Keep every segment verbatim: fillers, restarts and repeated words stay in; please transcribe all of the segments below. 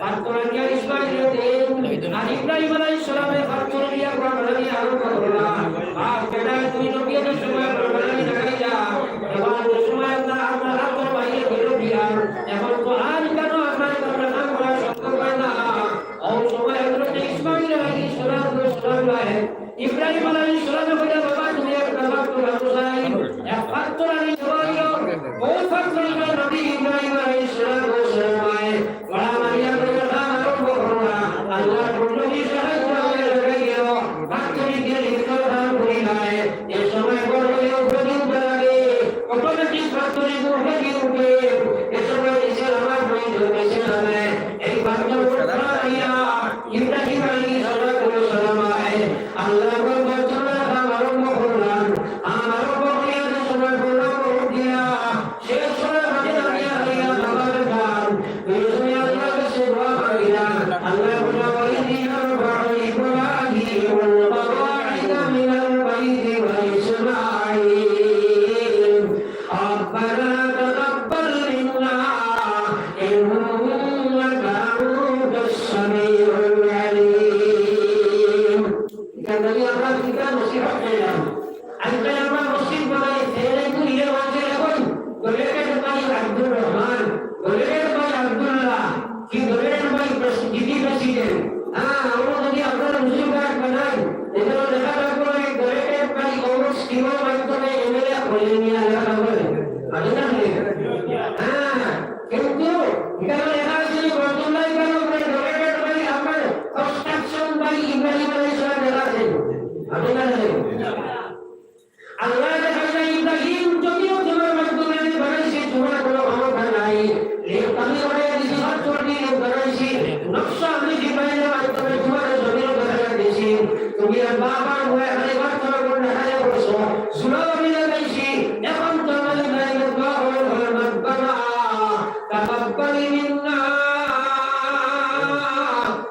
পাথর আনিয়া ইসমাইলরে দেইন। আর ইব্রাহিম আলাইহিস সালামে পাথর দিয়া ঘর বানানি আরম্ভ করলা। আর বেটা দুই নবী অনেক সময় ঘর বানানি লাগাইলা। এবার ওই সময় আল্লাহ, আল্লাহ পাথর বাইরে ফেলে দিয়া, এখন তো আর কেন আপনার কাছে কাম করা সম্ভব হয় না। ওই সময় হযরত ইসমাইল আলাইহিস সালাতু ওয়াস সালাম ইব্রাহিম আলাইহিস সালামে কইলা, "বাবা, তুমি একটা পাথর আনো চাই, এক পাথর আনি দেওয়া হইল।" ওই পাথর হইল নবী ইব্রাহিম আলাইহিস সালাতু ওয়াস সালাম আয়, বড়া মারিয়া কইলা, "কাম আরম্ভ করো না।" আল্লাহ কুদরতি সাহায্য হয়ে লেগে গেল, পাথর দিয়ে লিপ্ত কাম করি নাই। এ সময় বড় হয়ে উপরে উঠতে লাগে, অটোমেটিক পাথর উপরে উঠে। এ সময় নিচে আমার বই জমেছে না, এই পাথর উঠা ইয়া ইব্রাহিম আলাইহিস সালাতু ওয়াস সালাম আয়, আল্লাহ আকবার, বাইতুল্লাহ কাম আরম্ভ করলাম। কাম আরম্ভ করিয়া যে সময় করলাম, দিয়া শেষ সময় মাঝে দাঁড়িয়ে দাঁড়িয়ে আল্লাহ পাক, এই সময় আল্লাহর কাছে দোয়া মাগিলাম। আল্লাহ বলে, "وإذ يرفع إبراهيم القواعد من البيت وإسماعيل ربنا تقبل منا إنك أنت السميع العليم." এখান থেকে আমরা কিতাব নসিহত পেলাম। আজকাল আমরা মসজিদ বানাই, সেখানে একটু ইয়ে মাঝে এখন donated by Abdur Rahman, donated by Abdullah, কি donated by press-, GT president. হ্যাঁ, আমরা যদি আপনারা হুজুর গার্ড বানাই, এখানে লেখা থাকবে, donated by অমুক স্কিমের মাধ্যমে এমএলএ হয়ে নিয়ে লেখা থাকবে। আছে না? হ্যাঁ, কিন্তু এখানে লেখা আছে যে বরকতুল্লাহ ইব্রাহিম উপরে donated by আপনার construction by ইব্রাহিম আলাইহিস সালাম লেখা আছে। আছে না? আল্লাহ দেখা যায় ইব্রাহিম যদিও তোমার মাধ্যমে আমি বানাইছি, তোমার কোনো ক্ষমতা নাই। এই পানি বানাই দিছি, পাথর দিয়ে বানাইছি। নকশা আমি জিব্রাইলের মাধ্যমে তোমার জমিন দেখা দিয়েছি। তুমি আর বাবার ভয়ে খালি পাথর উপর দেখা যায় বলছো। সুরাও আমি লাগাইছি। এখন তো আমার ইব্রাহিমের দোয়া হলো, হলো, "রব্বানা তাকাব্বাল মিন্না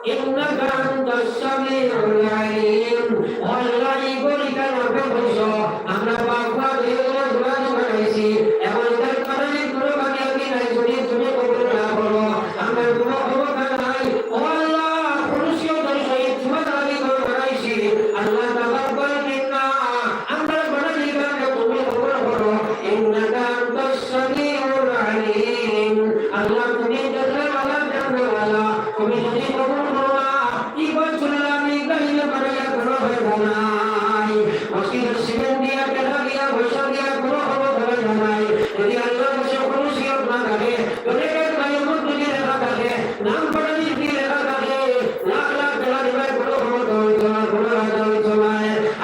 ইন্নাকা আনতাস সামিউল আলিম।" ও আল্লাহ, এই গরিটা নরকে বলছো, আমরা বাবা দুইজনে গুণা তো বানাইছি, এখন এটার কারণে কোনো কামিয়াবি নাই। যদি তুমি কবুল না করো, আমরা কোনো ক্ষমতা নাই। ও আল্লাহ, খুলুসিয়তর সহিত তোমার আগে ঘর বানাইছি। আল্লাহ, তাকাব্বাল মিন্না, আমরা বানানি কামটা তুমি কবুল করো। ইন্নাকা আনতাস সামিউল আলিম। আল্লাহ, তুমি দেখনেওয়ালা, জাননেওয়ালা, তুমি যদি কবুল করো না, এই বছর আমি ইব্রাহিমে বানাইয়া কোনো ফায়দা নাই। মসজিদের সিমেন্ট দিয়া, টেকা দিয়া, পয়সা দিয়া কোনো ক্ষমতা নাই। যদি আল্লাহর কাছে খুলুসিয়ত না থাকে, donated by অমুক যদি লেখা থাকে, নাম পাঠানি যদি লেখা থাকে, লাখ লাখ টেকা দিবার কোনো ক্ষমতা হইতো না, কোনো ফায়দা হইতো না।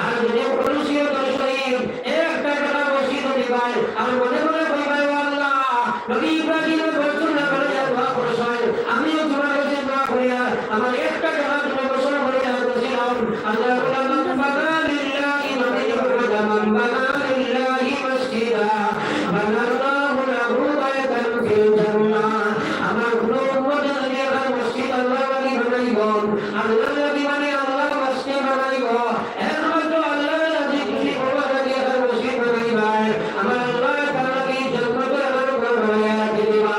আর যদি খুলুসিয়তর সহিত একটা টেকা মসজিদে দিবায়, আর মনে মনে কইবায়, "ও আল্লাহ, নবী ইব্রাহিমে বাইতুল্লাহ বানাইয়া দোয়া করছইন, আমিও তোমার কাছে দোয়া করিয়া আমার একটা টেকা তুমি গোসল করিয়া দিলাও।" আল্লাহ বলে, "মান বানা লিল্লাহি মাসজিদান, মান বানা লিল্লাহি মাসজিদান বানাল্লাহু লাহু বাইতান ফিল জান্নাহ।" আমার কোনো উম্মতে যদি একটা মসজিদ আল্লাহর লাগি বানাইবো, আল্লাহর লাগি মানে আল্লাহর মসজিদ বানাইবো, একমাত্র আল্লাহর রাজি খুশি হওয়া লাগি একটা মসজিদ বানাইবায়, আমার আল্লাহ তাআলা কি জান্নাতে আমার ঘর বানাইয়া রাখি দিবা।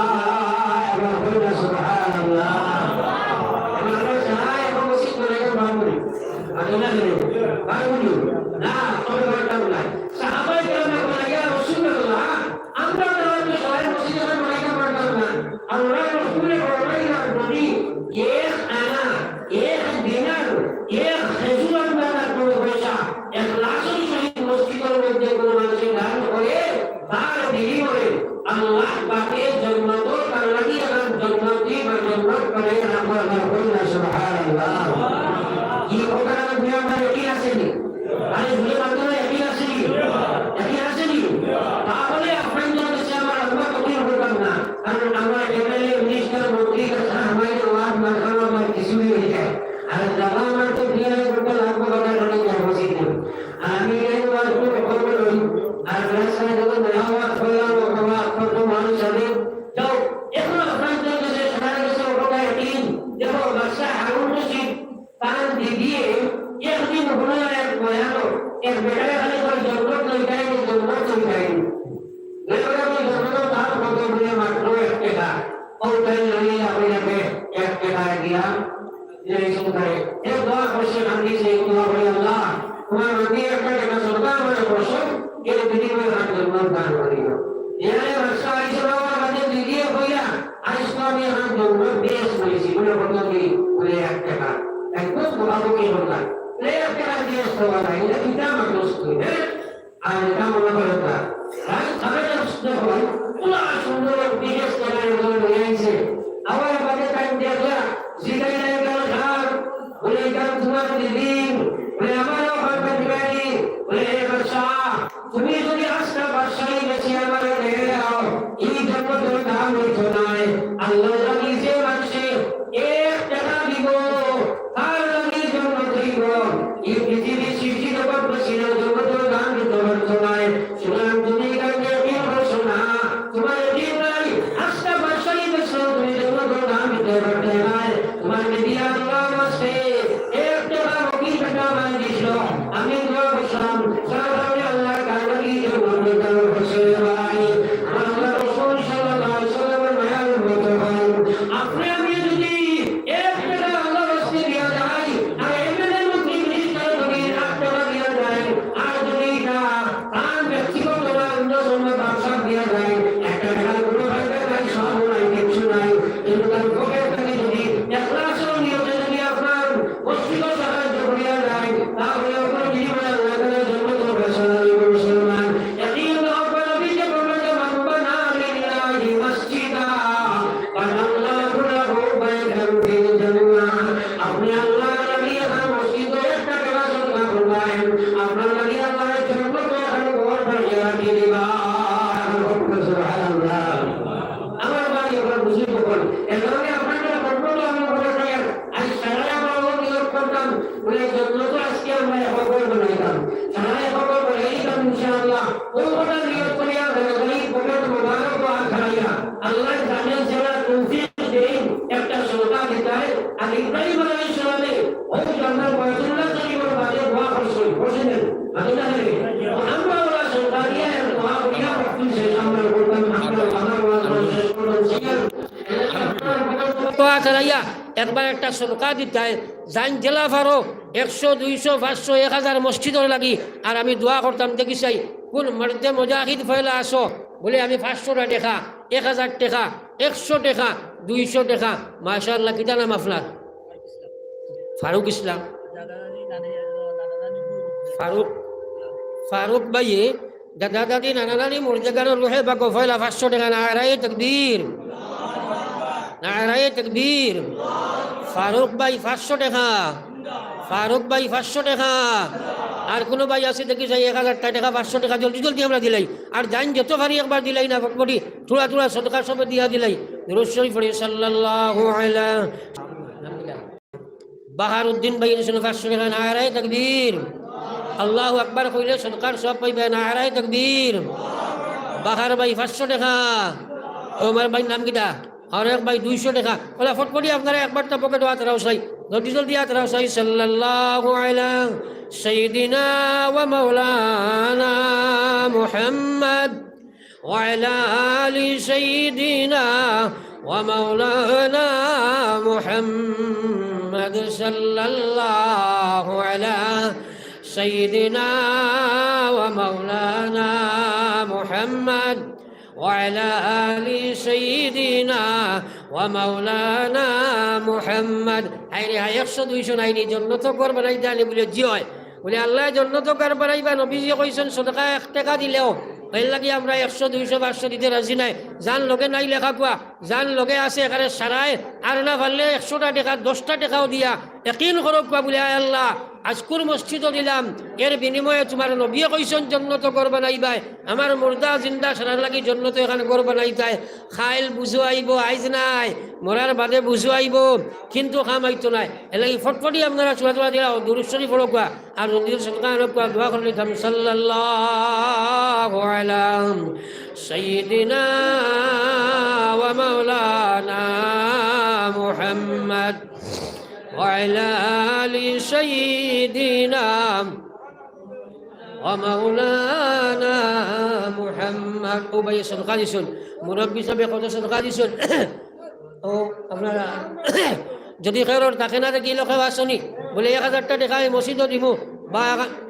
আবার বলুন না, সুবহানাল্লাহ। আমার আল্লাহ চায় এখন মসজিদ বানাইয়া বানাইবো। আর না দিলে, বানাইবো না, তবে বানাইতাম না। সাহাবায়ে কেরামে বলে, "ইয়া রাসূলুল্লাহ, এর বিনিময়ে হাত জন্মত দান করিও। ইয়ারে বাদশা আইসে বাবা, আমাদের দিদিয়ে কইলা, আইস তো আমি হাত জন্মত বেশ করেছি, বলে কত দিন? বলে এক টাকা। একদম বকাবকি করলা। বলে এক টাকা দিয়ে আসতে বাবা, এটা কিতা মানুষ তুই, হ্যাঁ? আর এটা মনে করে না। রাত সাড়ে দশটা হয়, পুরা সুন্দর বিশেষ করে একজন নিয়ে আইছে। আবার বাদে টাইম দেখলা, জিগাইলা, "এখান কার?" বলে, "এখান তোমার দিদি।" বলে, "আমারও হাত দিবানি।" বলে, "এ বাদশা, তুমি যদি আস্তা বাদশাই বেশি আমার দেও, এই জগতের দাম হইতো নয়। আল্লাহ নিজে মানছে এক টাকা দিব, তার লাগি জন্ম দিব। এই পৃথিবীর সৃষ্টি জগৎ বেশি না, জগতের দাম দিতে পারতো নয়। সুতরাং তুমি এখান থেকে কি করছো না? তোমার এদিন নাই, আস্তা বাদশাই বেশি, তুমি জন্ম দান দিতে পারতে নয়। তোমার নবী আল্লাহর ওয়াস্তে এক টাকা ফকির বেটা আমায় দিছিল। আমি দোয়া করছিলাম, সারা সামনে আল্লাহর কারবারি যে মন্দির দান করছে ভাই। আমার আল্লাহ রাসূল সাল্লাল্লাহু আলাইহি ওয়াসাল্লামের মায়ার মতো ভাই। আপনি আমি যদি এক টাকা আল্লাহর ওয়াস্তে দিয়া যাই, আর এমএলএ মন্ত্রী মিনিস্টার যদি এক টাকা দিয়া যায়, আর যদি এটা তার ব্যক্তিগত না, অন্য কোনো ব্যবসা দিয়া যায়, একটা টাকার কোনো ফায়দা নাই, সব নাই, কিচ্ছু নাই। কিন্তু তার পকেট থেকে যদি এখলাসের নিয়তে যদি আপনার মসজিদও সাহায্য করিয়া যায়, তাহলে ওগুলো বিনিময়ে আল্লাহ তাআলা জন্নতে বসান মুসলমান। ইয়াকিন রব্বানা বিজে বলবে যে, "মান বানা লিল্লাহি মসজিদা বানাল্লাহু লাহু বাইতান ফিল জান্নাহ।" আপনি আল্লাহর লাগি একটা মসজিদ, একটা টাকা সদকা করবেন, আপনার লাগি আল্লাহ জন্নতে একটা ঘর বানিয়ে রাখি দিবা। সুবহানাল্লাহ। আমার ভাই, আপনারা বুঝি কখন? এর কারণে আপনারা কখন আমি বলে থাকেন, আজ সারা আমরা নিয়োগ করতাম, বলে, "জন্নতে আজকে আমরা এক ঘর বানাইতাম, সারা এক ঘর বানাইতাম ইনশাআল্লাহ।" ও কথা নিয়োগ করিয়া, ভাই, পকেট মোবারক দোয়া খাইয়া, আল্লাহ জানে যারা তৌফিক দেন, একটা সদকা দিতে হয়। আর ইব্রাহিম আলাইহিস সালামে ওই জন্নতে বায়তুল্লাহ শরীফের মাঝে দোয়া করছেন, করছিলেন। মাঝে না রে? আমরা ওরা সদকা দিয়া এক দোয়া করিয়া, আপনি শেষ আমরা করতাম, আমরা, আমরা ওরা শেষ করতাম, ঠিক আছে? দোয়া করাইয়া একবার একটা সদকা দিতায়, যাইন যেলা পারো, একশো, দুইশো, পাঁচশো, এক হাজার মসজিদর লাগি। আর আমি দোয়া করতাম, দেখি চাই, কোন মর্দে মুজাহিদ ফয়লা আসো, বলে, আমি পাঁচশো টেকা, এক হাজার টেকা, একশো টেকা, দুইশো টেকা। মাশাআল্লাহ, কিতা নাম আপনার? ফারুক ইসলাম। ফারুক, ফারুক ভাইয়ে দাদা দাদি, নানা নানি, মুর্দেগানর রুহে পাকো ফয়লা পাঁচশো টেকা। নারায়ে তাকবীর, নারায়ে তাকবীর। ফারুক ভাই পাঁচশো টেকা, ফারুক ভাই পাঁচশো টেকা। আর কোনো ভাই আছে দেখি চাই এক হাজার টেকা, পাঁচশো টেকা জলদি জলদি আমরা দিলাই। আর যাইন যত পারি একবার দিলাই না, ফটফটি থুড়া থুড়া সদকা সবে দিয়া দিলাই। দুরূদ শরীফ পড়ি, সাল্লাল্লাহু আলা বাহারউদ্দিন ভাই, এনে শুনো পাঁচশো টেকা, নারায়ে তাকবীর। আল্লাহু আকবার কইলে সদকার সওয়াব পাইবা, নারায়ে তাকবীর। বাহার ভাই পাঁচশো টেকা। ওমর ভাই নাম কিতা? আর এক ভাই দুইশো টেকা। ওলা ফটফটি আপনারা একবার তো পকেট হাত রাও চাই, জলদি জলদি হাত রাও চাই। সাল্লাল্লাহু আলা সাইয়্যিদিনা ওয়া মাওলানা মুহাম্মদ। وعلى آل سيدنا ومولانا محمد صلى الله على سيدنا ومولانا محمد وعلى آل سيدنا ومولانا محمد। হায় রে হায়, একশো দুইশো নাইনি, জন্নতো ঘর বানাইতা নি? বলে, জি অয়। বলে, আল্লায় জন্নতো ঘর বানাইবা, নবীজি কইছইন, সদকা এক টেকা দিলেও, এর লাগি আমরা একশো, দুইশো, পাঁচশো দিতে রাজি নায়। যান লগে নাই লেখা কুয়া, যান লগে আছে এখানে সারায়, আর না পারলে একশোটা টেকা, দশটা টেকাও দিয়া একিন করো কুয়া বলে, আয় আল্লাহ, আজকুর মসজিদও দিলাম, এর বিনিময়ে তোমার নবীয়ে কইছইন জন্নতো ঘর বানাইবায়, আমার মুর্দা জিন্দা সারার লাগি জন্নতো এখান ঘর বানাইতায়। কাইল বুঝো আইবো, আইজ নায়, মরার বাদে বুঝো আইবো, কিন্তু কাম আইতো নায়। এর লাগি ফটফটি আপনারা চুয়া চুয়া দিয়া দুরূদ শরীফ পড়ো কুয়া। আর নবীর সদকা আনক, দোয়া করে নিতাম, সাল্লাল্লাহু আলা সাইয়্যিদিনা ওয়া মাওলানা মুহাম্মদ ওয়া আলা আলি সাইয়্যিদিনা ওয়া মাওলানা মুহাম্মদ। ও ভাই, সদকা দিছইন, মুরব্বি সাবে কত সদকা দিছইন। ও, আপনারা যদি কেউর থাকে না, দেখি লোকে বাসনি, বলে, "এক হাজারটা টেকা আমি মসজিদও দিমু, বা এক-,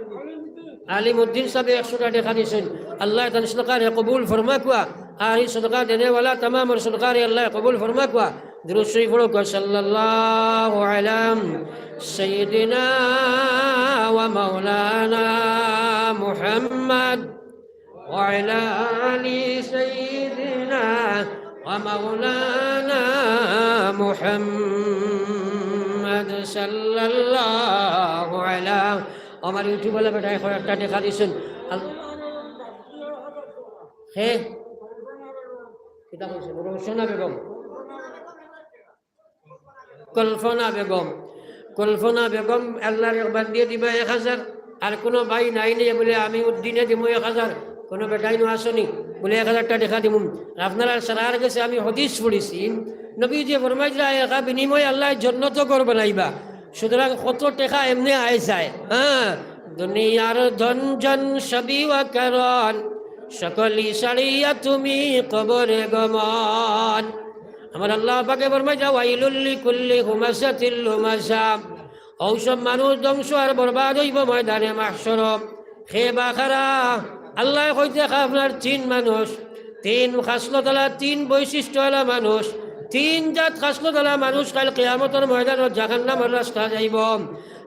আলিম উদ্দিন সাহেব একশোটা টেকা দিছইন। আল্লায় তান সদকারে কবুল ফরমাউক্কা। আর ই সদকা দেনেওয়ালা তামামর সদকারে আল্লায় কবুল ফরমাউক্কা। দুরূদ শরীফ পড়উক্কা। সাল্লাল্লাহু আলা সাইয়্যিদিনা ওয়া মাওলানা মুহাম্মদ ওয়া আলা আলি সাইয়্যিদিনা ওয়া মাওলানা মুহাম্মদ সাল্লাল্লাহু আলা। আমার YouTube-ওয়ালা বেটায় কয়েকটা টেকা দিছইন। আল-, হে? কিতা কইছে? রওশনা বেগম। কল্পনা বেগম। কল্পনা বেগম, আল্লার এক বান্দিয়ে দিবা এক হাজার। আর কুনু ভাই নাই নি বুলে, "আমি উদ্দিনে দিমু এক হাজার।" কুনু বেটাইন আছো নি? বুলে, "এক হাজারটা টেকা দিমু।" আপনারার সারার গেছে আমি হাদিস পড়ছি, নবীজিয়ে ফরমাইছলা, "একা বিনিময়ে আল্লায় জন্নতো ঘর বানাইবা।" সুতরাং কত টেকা এমনে আয় যায়, হ্যাঁ? দুনিয়ার ধন জন সবই অকারণ, সকলি ছাড়িয়া তুমি কবরে গমন। আমার আল্লাহ পাকে ফরমাইছলা, "ওয়াইলুল লিকুল্লি হুমাযাতিল লুমাযা।" অউ সব মানুষ ধ্বংস আর বরবাদ অইবো ময়দানে মাহশরো। কে বা কারা? আল্লায় কইরা আপনার তিন মানুষ, তিন খাসলতআলা, তিন বৈশিষ্ট্যআলা মানুষ, তিন জাত খাসলতআলা মানুষ কাইল কিয়ামতর ময়দানো জাহান্নামর রাস্তা যাইবো।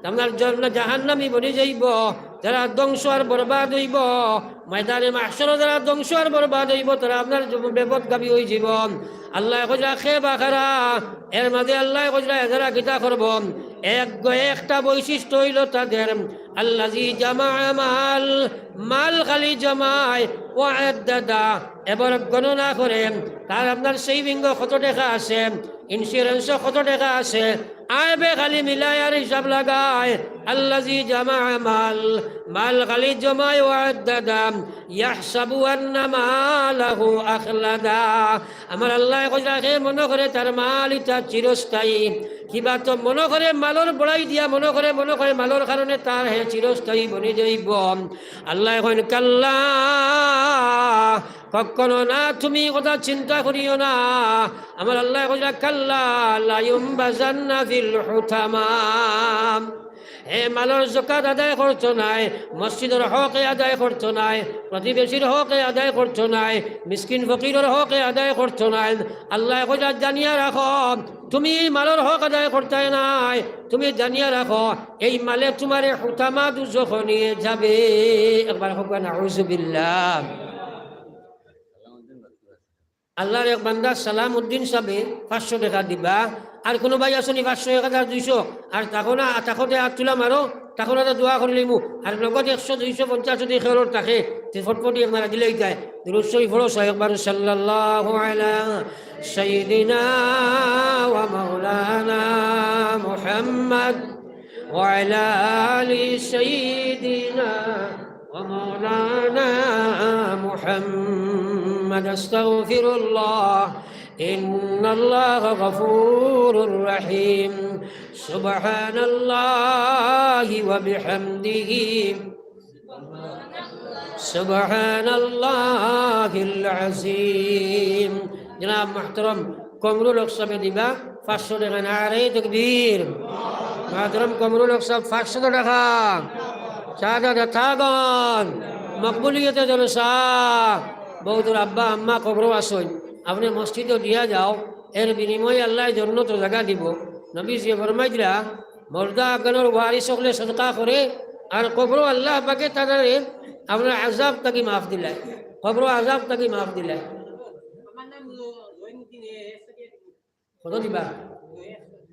আপনার জন্য জাহান্নামী বনি যাইবো, যারা ধ্বংস আর বরবাদ অইবো। ময়দানে মাহশরো যারা ধ্বংস আর বরবাদ অইবো, তারা আপনার জন্য বিপথগামী অইযিবো। আল্লায় কইরা কে বা কারা? এর মাঝে আল্লায় কইরা এরা কিতা করবো? এক, একটা বৈশিষ্ট্য অইলো তাদের, আল্লাযী জামাআ মাল, মাল খালি জমায়, ওয়া আদ্দাদা, এবার গণনা করে, তার আপনার saving-ও কত টেকা আছে, insurance-ও কত টেকা আছে, আয় ব্যয় খালি মিলায় আর হিসাব লাগায়। আল্লাযী জামাআ মাল, মাল খালি জমায়, ওয়া আদ্দাদা, ইয়াহসাবু আন্না মালাহু আখলাদা। আমার আল্লায় কইরা কে মনো করে তার মাল ইটা চিরস্থায়ী, কিবা তো মনো করে মালর বড়াই দিয়া মনো করে, মনো করে মালর কারণে তার হে চিরস্থায়ী বনি যাইবো। আল্লায় কইন, "কাল্লা, কখনো না, তুমি ই কথা চিন্তা করিও না।" আমার আল্লায় কইরা, "কাল্লা লায়ুনবাযান্না ফিল হুতামা।" হে মালর যাকাত আদায় করতো নায়, মসজিদর হক হে আদায় করতো নায়, প্রতিবেশীর হক হে আদায় করতো নায়, মিসকিন ফকিরর হক হে আদায় করতো নায়। আল্লায় কইরা জানিয়া রাখো, তুমি ই মালর হক আদায় করতায় নায়, তুমি জানিয়া রাখো, এই মালে তুমারে হুতামা দুজখো নিয়ে যাবে। একবার কউক্কা, নাউজুবিল্লাহ। আল্লার এক বান্দা সালাম উদ্দিন সাবে পাঁচশো টেকা দিবা। আর কুনু ভাই আছো নি পাঁচশো, এক হাজার, দুইশো? আর থাকো না, থাকো দে আত তুলা মারো, থাকো না দে দোয়া করিলিমু। আর নগদ একশো, দুইশো পঞ্চাশ যদি কেউর থাকে, তে ফটফটি আপনারা দিলেই যায়। দুরূদ শরীফ পড়ো ছয় একবার, সাল্লাল্লাহু আলা সাইয়্যিদিনা ওয়া মাওলানা মুহাম্মদ। وعلى آل سيدنا ومولانا محمد. أستغفر الله، إن الله غفور رحيم. سبحان الله وبحمده. سبحان الله العظيم. জনাব মুহতারাম কমরুল হক সাবে দিবা পাঁচশো টেকা। নারায়ে তাকবীর। মুহতারাম কমরুল হক সাব পাঁচশো টেকা। সাদা দাতাগণ, মকবুলিয়তে জলসা। বউতর আব্বা আম্মা কবরো আছইন, আপনে মসজিদো দিয়া যাও, এর বিনিময়ে আল্লায় জন্নতো জাগা দিবো। নবীজিয়ে ফরমাইরা, মুর্দা অকলর ওয়ারিস অকলে সদকা করে, আর কবরো আল্লাহ পাকে তারারে আপনার আযাব থাকি মাফ দিলায়, কবরো আযাব থাকি মাফ দিলায়। কত দিবা?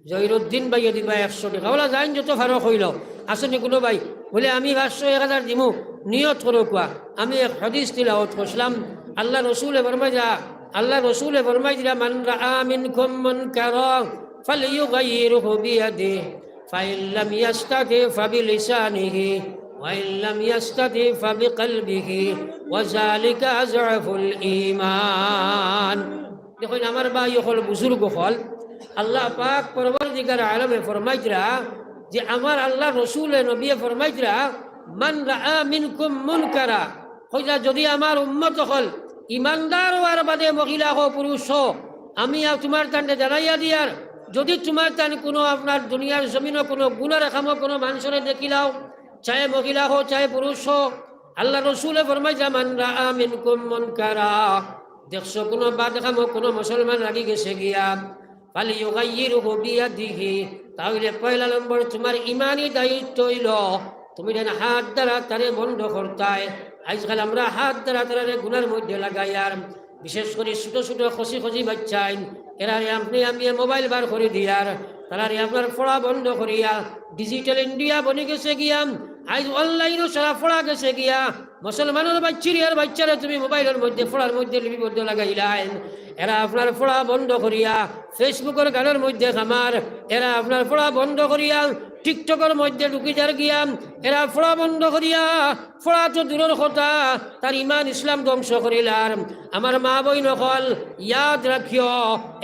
জহিরুদ্দিন ভাইয়ে দিবা একশো টেকা। অলা যাইন যত পারো কইলাও। আছে নি কুনু ভাই? বুলে, "আমি পাঁচশো, এক হাজার দিমু।" নিয়ত করউক্কা। আমি এক হাদিস তিলাওয়াত করছিলাম। আল্লার রসুলে ফরমাইরা, আল্লার রসুলে ফরমাইরা, "মান রাআ মিনকুম মুনকারান ফালইয়ুগাইয়িরহু বিয়াদিহি, ফাইন লাম ইয়াস্তাতি ফাবিলিসানিহি, ওয়াইন লাম ইয়াস্তাতি ফাবিকালবিহি, ওয়া যালিকা আযআফুল ঈমান।" দেখইন আমার ভাই অকল, বুজুর্গ অকল, আল্লাহ পাক পরওয়ারদিগার আলমে ফরমাইরা যে আমার আল্লার রসুলে নবিয়ে ফরমাইরা, "মান রাআ মিনকুম মুনকারা", কইরা যদি আমার উম্মত অকল ইমানদার অওয়ার বাদে মহিলা হো পুরুষ হো, আমি আর তুমার তানরে জানাইয়া দিয়ার, যদি তুমার তান কুনু আপনার দুনিয়ার জমিনো কুনু গুনার কামো কুনু মানষরে দেখিলাও, চাহে মহিলা হোক, চাহে পুরুষ হোক। আল্লাহ রসুলে ফরমাইছে, "মান রাআ মিনকুম মুনকারা", দেখছো কোনো বাদ কামো কোনো মুসলমান লাগি গেছে গিয়া, "ফালইয়ুগাইয়িরহু বিয়াদিহি", তাহলে পয়লা নম্বর তোমার ইমানি দায়িত্ব অইলো তুমি যেন হাত দ্বারা তারে বন্ধ করতায়। আজকাল আমরা হাত দ্বারা তারারে গুনার মধ্যে লাগাইয়ার, বিশেষ করি ছোট ছোট খসি খসি বাচ্চাইন, এরারে আপনি আমি মোবাইল বার করি দিয়ার, তারারে আপনার পড়া বন্ধ করিয়া, ডিজিটাল ইন্ডিয়া বনি গেছে গিয়া, আজ অনলাইনও সারা পড়া গেছে গিয়া। মুসলমানের বাচ্চিরে আর বাচ্চারে তুমি মোবাইলের মধ্যে, পড়ার মধ্যে লিপিবদ্ধ লাগাইলাইন, এরা আপনার পড়া বন্ধ করিয়া, ফেসবুকের গানের মধ্যে খামার, এরা আপনার পড়া বন্ধ করিয়া, টিকটকের মধ্যে ঢুকি যার গিয়া, এরা পড়া বন্ধ করিয়া, পড়া তো দূরের কথা, তার ইমান ইসলাম ধ্বংস করিলার। আমার মা বইন অকল, ইয়াদ রাখিও,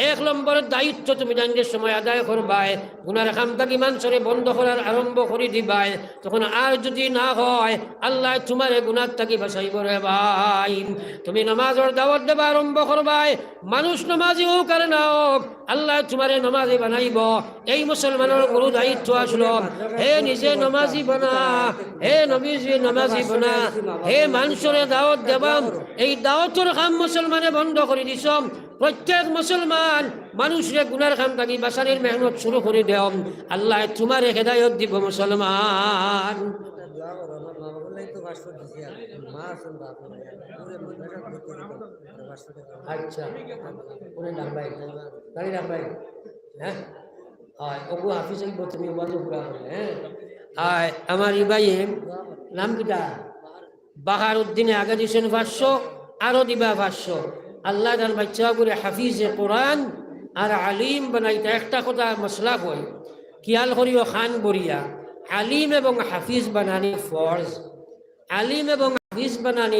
এক নম্বর দায়িত্ব তুমি জানতে সময় আদায় করবায়, গুনার কাম থাকি মানুষরে বন্ধ করার আরম্ভ করি দিবায়, তখন আর যদি না হয়, আল্লাহ তোমারে গুনার থাকি বাঁচাইব রে ভাই। তুমি নামাজর দাওয়াত দেবা আরম্ভ করবায়, মানুষ নামাজি হোক আর না হোক, আল্লাহ তোমারে নামাজি বানাইব। এই মুসলমানের গুরু দায়িত্ব আসলো, হে নিজে নামাজি বানা, হে নবীজি নামাজি বানা, হে মানুষরে দাওয়াত দেবা। এই দাওয়াতর কাম মুসলমানে বন্ধ করি দিছ। প্রত্যেক মুসলমান মানুষরে গুনার কাম থাকি বাঁচানির মেহনত শুরু করি দেও, আল্লাহ তোমারে হেদায়ত দিব মুসলমান। আচ্ছা, কোনে নাম ভাই? গাড়ি নাম ভাই? হ্যাঁ, হয় ওগু হাফিজ হইব, তুমি ওয়াজও পুরা করলে, হ্যাঁ। হয় আমার ই ভাই, নাম কিতা? বাহারুদ্দিনে আগে দিছেন পাঁচশো, আরো দিবা পাঁচশো। আল্লাহ তার বাচ্চা করে হাফিজে কোরআন আর আলিম বানাইতা। একটা কথা মাসলা কই, খেয়াল করিও খান বরিয়া, আলিম এবং হাফিজ বানানি ফরজ। আলিম এবং হাফিজ বানানি